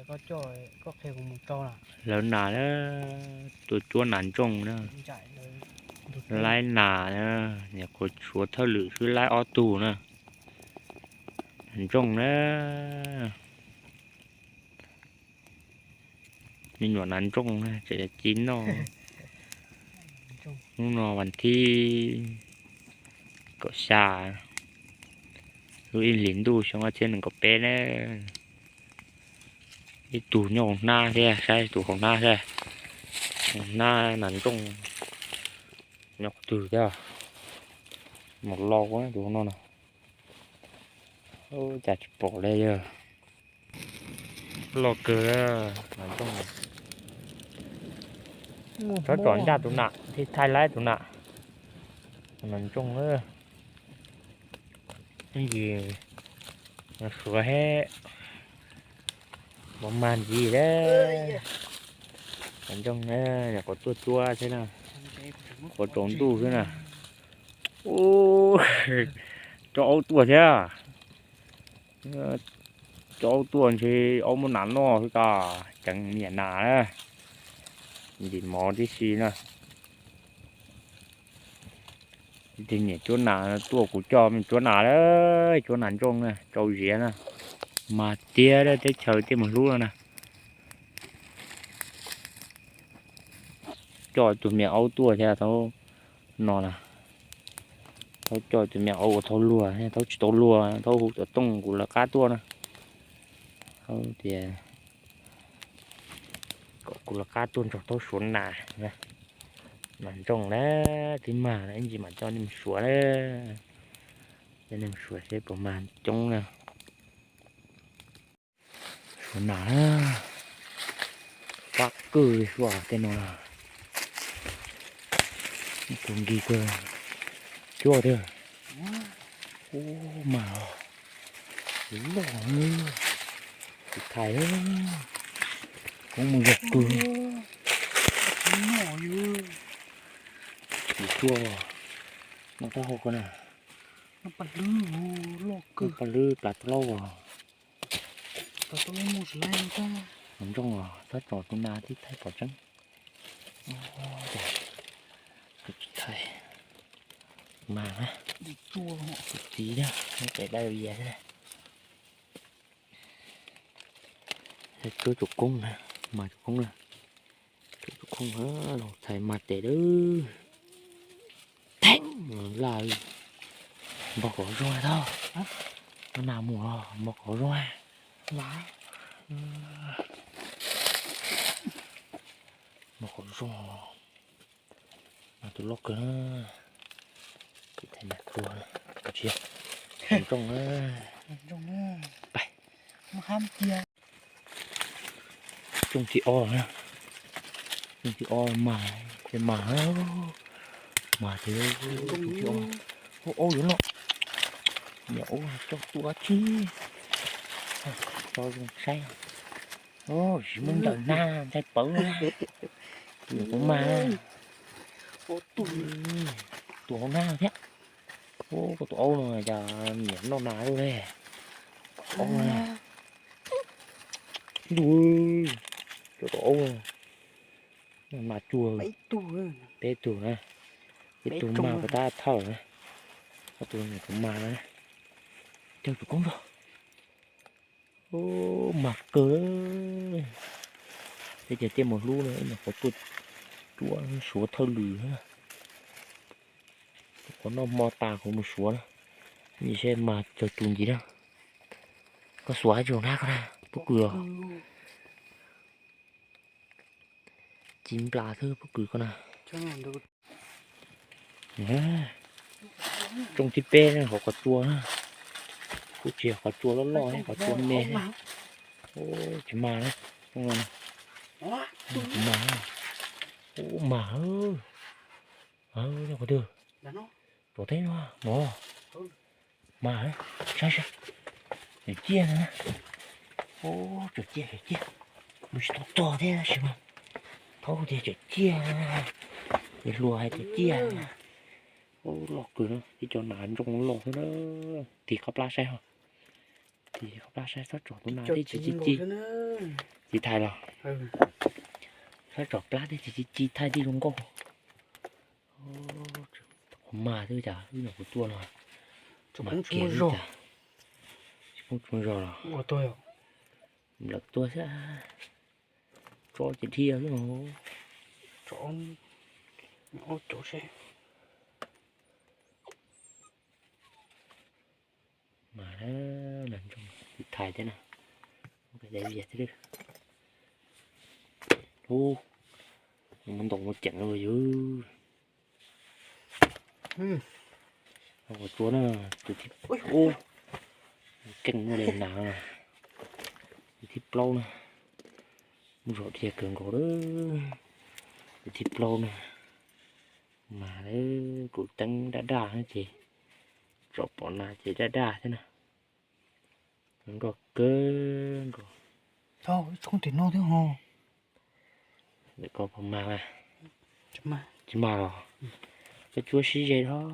Lawv nas na, tua cuab nas ntsooj na, laib nas na, nyuam qhuav suav thawj lwm xwb laib ob tug na. Nas ntsooj na, me nyuam nas ntsooj na, tseem ci noj. Hnub no vas thib kaum xya, lub ib hlis ntuj xyoo ob txhiab nees nkaum peb na. Ib tug nyob hauv hnab thiab, saib tus hauv hnab thiab. Hauv hnab nas ntsooj nyob qhov twg thiab. Mus loj tus no no, cas tsis pom li yog. Loj kawg nas ntsooj. Txhob tsom ncaj tus nas thiaj thaij laib tus nas. Nas ntsooj, ib ntsis suav thiab, mos mag ntxiv. Nas ntsooj na, nyuam qhuav tuaj cuab thiab na, qhuav tsaus ntuj xwb na. Ub, coj aub tuaj thiab. Coj aub tuaj ntshe aub muab nas noj xwb tas, ceev niam nas na. Ntim mov tib si na. Tus niam cuab nas tuaj, kuv coj me cuab nas lawm, cuab nas ntsooj na, tsau ziav na. Mas tiag, teb chaws tej mus hlub no na. Coj tus me aub tuaj thiab thaum no na. Thaum coj tus me aub ua thaum luag, thaum tsis tau luag, thaum hu xov tooj kuv lawv qab tuaj na. Thaum tias kom kuv lawv qab tuaj nrog thaum suav nas. Nas ntsooj na, twb mag na, ib ntsis mam coj nej mus suav na. Coj nej mus suav seb puas mag coob na. Suav nas na, fab kwj li suav tej no na. Tus nkig kawg, cuaj tiag. Ub, mag loj, tus thais, koob mus yog kawg. Tus cuaj, noj taub hau ko na. Noj paj hlwb, paj hlwb plas taub laub os. Nas ntsooj os, txhob tsom tus nas tib thaij pom tseeb. Tsis thaij, mag na, tus txiv thiab, pem dai vias thiab. Cuab tus koob na, mag tus koob na. Cuab tus koob, los txhais mag tes lawm. Theej laj, npog kom zoo tau. Nas mus los npog kom zoo. Npog kom zoo. Mas tus loj kawg na. Tsis thaij nas tuag, tsis, nas ntsooj na. Pais. Xyoo thib ob na, xyoo thib ob mas, ces mas, mas ces xyoo thib ob, ub, aub yuav noj, niam ub coj tuaj dab tsi, tso zoo saib, tsis muab ntawm na, ntshai pawv na, tus nyuam qhuav mag, tus hauv nab thiab, ub, koj tus aub no cas niam noj nas lawm ne, aub na. Ntuj, cov tau aub no, nas cuag, peb tug na, ib tug mag puas tab thawj na, ob tug niam tus mag na, caw tus koob zog, mag kawg. Peb cov tiaj mus hlub na, nyuam qhuav tuaj cuab suav thawj lwm na, qhuav noj hmo tas kuv mus suav na, ib seb mag caw tus ntxiv na. Koj xuas ib tug nab koj na, pob kws os. Ci nplas xwb pob kws koj na. Tsoo thib peb na, hauv qhov tsua na. Kuj tsis yog qhov tsua loj loj, qhov tsua me. Tsis mag na. Tsis mag. Ub, mag. Qhov twg? Tuam teb no no. Mag, saib saib. Tseem ciaj na. Ub, tseem ciaj, tseem ciaj. Mus tsis tau tog thiab tab sis mas thaub tias tseem ciaj. Ces hluas hais tseem ciaj. Ub, loj kawg na, ib co nas ntsooj loj xwb na. Tig qab plab saib ho. Plab saib tsob tsom tus nas tej tsis ci ci. Tsis thaij los? Saib tsom plab tej tsis ci ci, thaij tej zoo nkauj. Qhov mas twb cas wb nyuam qhuav tua no, mas kiag twb cas tsis poob tsis poob zog los lawm tuaj xwb. Tso ces dhia xwb no. Mas tsis thaij thiab na. Ub, muab ntaus muab ceev lawm yus. Ua tsuab na, tus thib, keej muaj li nas, tus thib plaub na. Muaj zog dhia kawg nkaus lawm. Tus thib plaub na, mas kuv teeb daj daj ces tsom pom nas ces daj daj thiab na. Nkauj kawg nkaus. Ib txhob tim no thiab ho. Ntawm ko puas mag? Tsis mag los? Koj tsuab sib ze dhau.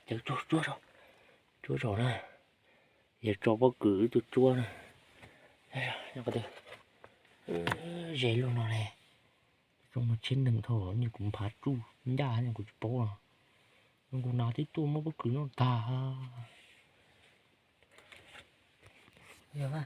Ces tsuab, tsuab zaum na. Yog tso pob kws wb tuaj tsuab na. Ze luaj no ne. Tso no tsheb nees dhau, nws kuv nphav tsuj ncaj nws kuv tsis paub los. Nws kuv nas twb tuaj muab pob kws noj tag. Yog a,